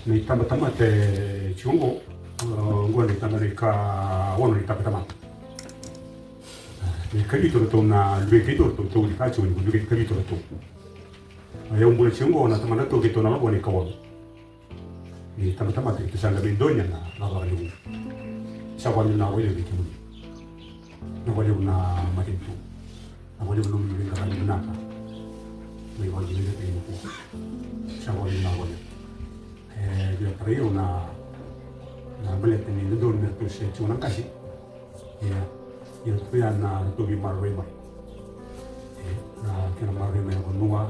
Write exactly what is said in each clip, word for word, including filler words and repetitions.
Na itabatamata e tiko oqo, oqo na itaba na ikaono na itabatamata. Na ikavitu ratou na luvei keitou ratou tauri ka tiko ni ko luvei keitou ratou. A yau bula tiko oqo na tamata ratou keitou na lavo na ikaono. Ni itabatamata keitou sa qai mai donia na lavaka levu. Sa vakavinaka vakalevu vei kemuni. Na vakalevu na matanitu. Na vakalevu na nomuni veiqaravi vinaka. Mai vakalevu na matanitu. Sa vakalevu na vakalevu. E via tarai au na na baleta ni dodonu me ratou se tiko na qase. Ia, ia tu ya na ratou veimaroroi mai. E, na kena maroroi mai na vanua.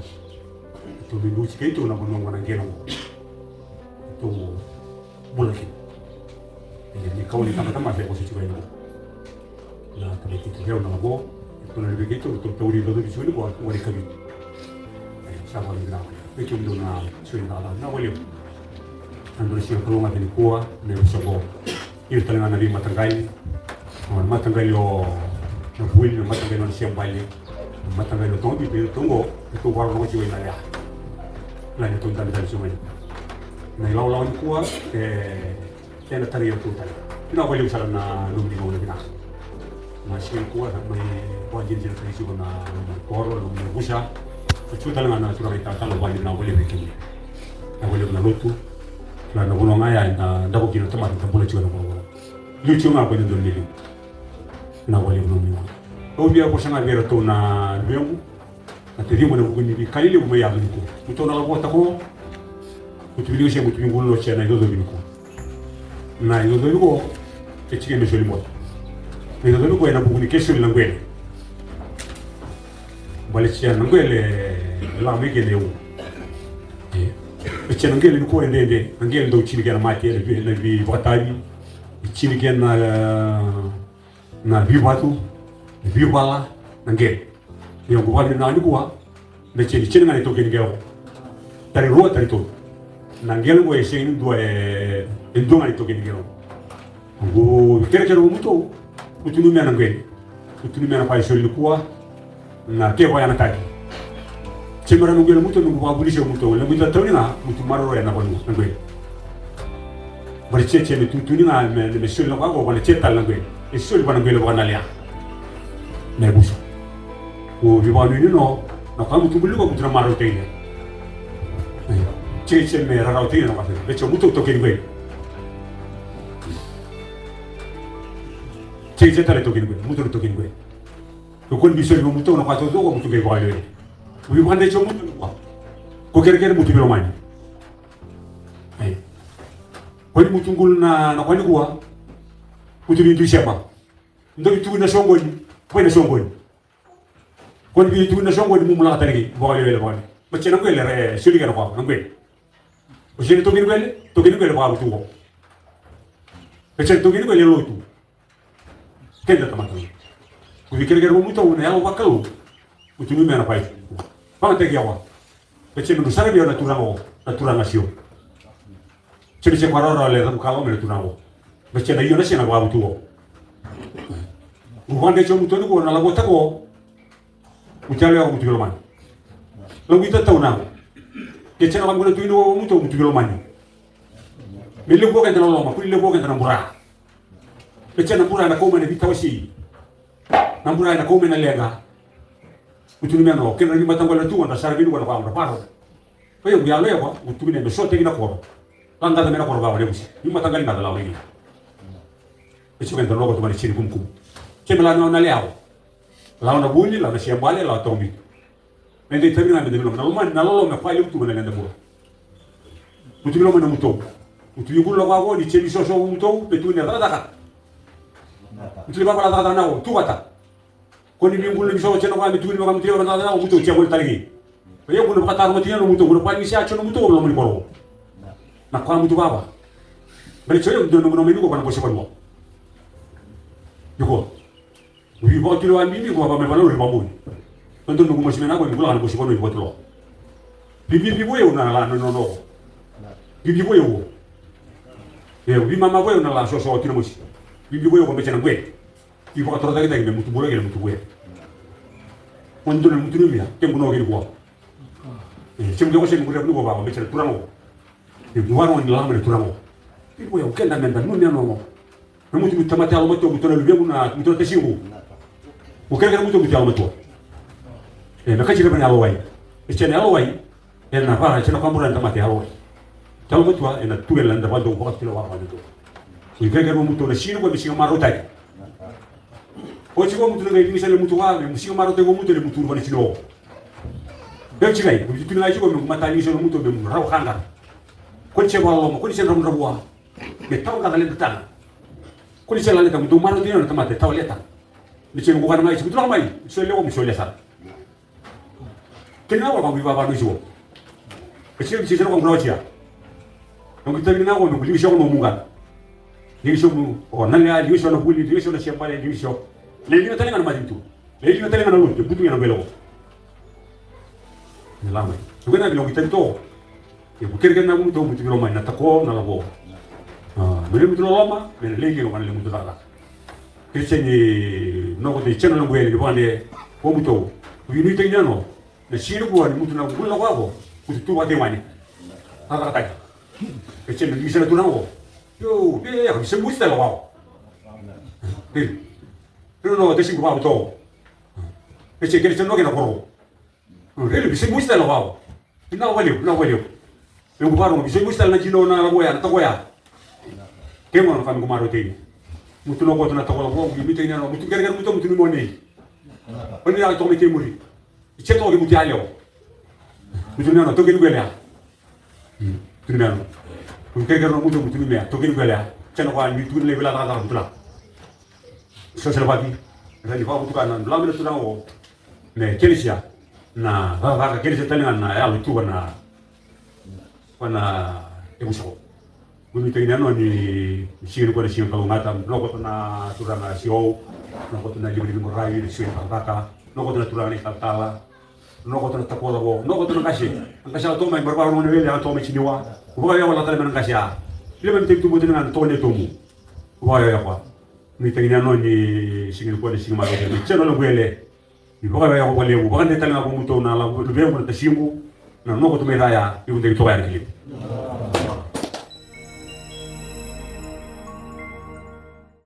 Ratou me dusi keitou na vanua qo na qele qo. Ratou bula kina. Ia, ni kawa ni tabatamata e vosa tiko ena qo. Na tamai keitou yau na lavo. Ratou na luvei keitou, ratou tauri cocovi tiko ni qo, qo ni kavitu. Ia, sa vakavinaka. Vei kemudou na tiko ni cakacaka. Na vakalevu. Na dua na siga kalougata nikua, na yavusa qo. Ira tale ga na veimataqali, na mataqali o Navuli, na mataqali o Nasebale, na mataqali o Togapipi, iratou qo, iratou vakarorogo tiko ena leqa. Na iratou dabe tale tiko mai. Na ilawalawa nikua, e, ena tarai iratou tale. Vinaka vakalevu sara na nomuni gauna vinaka. Na siga nikua, na mai vakadinadina tale tiko na loma ni koro, na loma ni yavusa. Sa tiko tale ga na turaga italatala, vinaka vakalevu vei kemuni. Vinaka vakalevu na lotu. Na vanua ga ya eda davo kina na tamata, da bula tiko ena vanua. Liu tiko ga ko ena dua na liu. Na vakalevu na nomuni gauna. Au via vosa ga vei iratou na luvequ. Na taciqu ena vuku ni veika lelevu mai yaco nikua. Mutou na lavota qo. Mutu vili se mutu vili qu lo se na icocovi nikua. Na icocovi qo e tiko me soli bota. Na icocovi qo ena vuku ni ke soli na qele. Bale tia na qele e lako mai kina e u. E tia na qele nikua e dede, na qele dau tini kena mate, na vi, na vi vakatavi, e tini kena, na vivatu, na vivala, na qele. Ia qu vale na nikua, na tia ni tia ga ni toki ni qele. Tari rua, tari tolu. Na qele qo e sega ni dua e, e dua ga ni toki ni qele. Qu kerekere mutou, mutu numia na qele. Mutu numia na pai soli nikua, na ke vaya na taki. Semera na qele mutou, mutu vavulise mutou, na mutu tauni ga, mutu maroro ena vanua, na qele. Bari tse tse me tutuni ga, me, me soli na vako, vana tse tale na qele. E soli vana qele vaka na lea. Me busa. O vivanu ni no, na ka mutu buli ko mutu na maroro teine. Tse tse me rarau teine na vako. Be tse mutu toke ni qele. Tei tei tale toki ni kue, mutu na toki ni kue. Ko koni bisoli mo mutu na kwa tau toko mutu kei kwa lele. Ui kwa ndai tso mutu kwa. Ko kere kere mutu bilo mani. Ai. Koni mutu ngulu na, na kwa ni kwa. Mutu ni tu sema. Ndo tu na songoni. Kwa na songoni. Koni bi tu na songoni mumula tale ki. Kwa lele kwa. Machena kwa lele, suli kana kwa, na kwa. O sere toki ni kwele, toki ni kwele vakavutuko. E sere toki ni kwele lotu. Keda tamata. Ko vi kerekere mo mutou na yalo vakalou. Mutu ni mena pai. Vakamataki yawa. E sere menu sara via na turaga o, na turaga sio. Sere se kwarara le rabu kalo me na turaga o. E sere na io na sena vakavutuko. Ko vande sio mutou ni ko na lavo tako. Mutu yalo yako mutu kilomani. Lagu ita tau nako. Ke tena kami kuna tuini wako mutu mutu kilomani. Me levu kenta na loma, kuli levu kenta na bura. Me tena bura na kauma na vita wasi. Na bura na kauma na lenga. Mutu ni meno, kena ni matangwa na tuwa, na sara vini kwa na kwa na paro. Kwa hiyo, yalo yako, mutu ni meno, sote kina koro. Langa na mena koro kwa levusi. Ni matangwa ni ngata lawa ni. E tiko kenta loko tu mani siri kumkum. Kena la na leao. Lawa na vuli, lawa na siabale, lawa tomi. Mende itavina mende miloma. Na loma, na loloma, kwa levu tu mena lenda bura. Mutu miloma na mutou. Mutu ni gula kwa voni, tse ni soso mutou, pe tu ni cakacaka. Mutu ni vava la cakacaka na o, tu vata. Koni ni gula ni soso tse na kwa, me tu ni vaka mutu ni vava la cakacaka na o, mutou tse kwa taligi. Pe ia kuna vaka taro mutu ni mutou, kuna kwa ni sia tse na mutou, loma ni koro. Na kwa mutu vava. Mene tse yo, ndo na meno meni kwa na bosi kwa nua. Yuko. Ui vakatule wa bibi ko vaka me valauri vamuni. Tonto nuku masi mena ko ni kula kana bosi kono i vakatulo. Bibi bibi ko eu na la no no no. Bibi ko eu. E bibi mama ko eu na la so so tino mosi. Bibi ko eu ko mechana kwe. I vakatora taki taki me mutu bura kele mutu kwe. Kono tonto mutu ni mia, tengu no kele kwa. E semu ko semu ko mechana turango. Ni vakarorogo ni lama na turaga qo. Iko ya, o keda meda nunu yani qo. Na mutu, mutu tamata yalomatua, mutu na luvequ, na mutu na tasiqu. O kerekere mutu, mutu yalomatua. E, na kaji reva na yalowai. E sega na yalowai. E na vara, e sega na kabura na tamata yalowai. Yalomatua, e na tu e na da vadou vakatula waka na dou. O kerekere mutu na siga qo me siga marautaki. Oti qo mutu na qai liga sara na mutu va, me siga marautaki qo mutu, e na mutu ruva na sini o. Beu tikai, mutu tu na qai tiko me mata liga sara na mutu, me rawa kaqa. Ko ni se vakaloloma, ko ni se dravudravua. Me tawa qaka leda tana. Ko ni se laleta, mutu marautaki na tamata, tawa leta. Me se muku kana mai, se mutu laka mai, se lewa, me se lesa. Kena wala vaqu ivava no isiwo. Ka sio, sio, sio, vaqu rawa sia. Noqu itavi na wala, noqu liga sio, noqu muqa. Liga sio, mu, o, na lea, liga sio, na vuli, liga sio, na siabale, liga sio. Le liga tale ga na mati tu. Le liga tale ga na lotu, butu ga na velo. Ni lama. Noqu na vila, noqu itavi to. Iko kerekere na mutu, mutu vilo mai, na tako, na lavo. A, me le mutu loloma, me le liga, me le mutu lala. Kere sega ni noko te sega na noqu ele ni vaka de ko mutou. Ko vini tagi ni ano. Na sini kua ni mutu na gula wako. Mutu tu vaka te wani. Haka taka. Kere sega ni visa na tu na wako. Yo, be ya, visa musi tala wako. Kere. Kere no, te sini kua mutou. Kere sega, kere sega no kena koro. Reli, visa musi tala wako. Vinaka vakalevu, vinaka vakalevu. Noqu vakarorogo, visa musi tala na jino na lavo ya, na tako ya. Ke gona na ka me ko marautaki. Mutu na koto na tako lavo, mutu ni tagi ni ano, mutu kerekere mutu, mutu ni monei. Oni ya toka mai ke muri. Iche toka ke mutu ya leo. Mutu ni ano, toka ni gwele ya. Hmm. Mutu ni ano. Mutu kerekere mutu, mutu ni mea, toka ni gwele ya. Chana kwa ni tu ni le vila taka taka mutu la. Soselavaki, rani vakavutuka na lami na turaga o me kelesia na cakacaka, kelesia tale ga na yalo tu vana, vana e vusako. Gumi tagi na no ni siga ni kua na siga kalougata, nokoto na turaga siou, nokoto na livaliva ni morai, na siga ni cakacaka, nokoto na turaga na italatala, nokoto na takola vo, nokoto na qase, na qase a toka mai, marava na wele a toka mai siniwa, vakayawa la tale mai na qase a. Lima ni tagi tubu tani ga na toka ni tomu. Vakayawa. Ni tagi ni ano ni siga ni kua ni siga marautaki ni channel na Vuyele. Ni vakaveiwekani vakalevu, vakadre tale ga vua mutou na lavo, luvequ na tasiqu, na noqu tu mai raya, ni vudaki toka yani ki liu.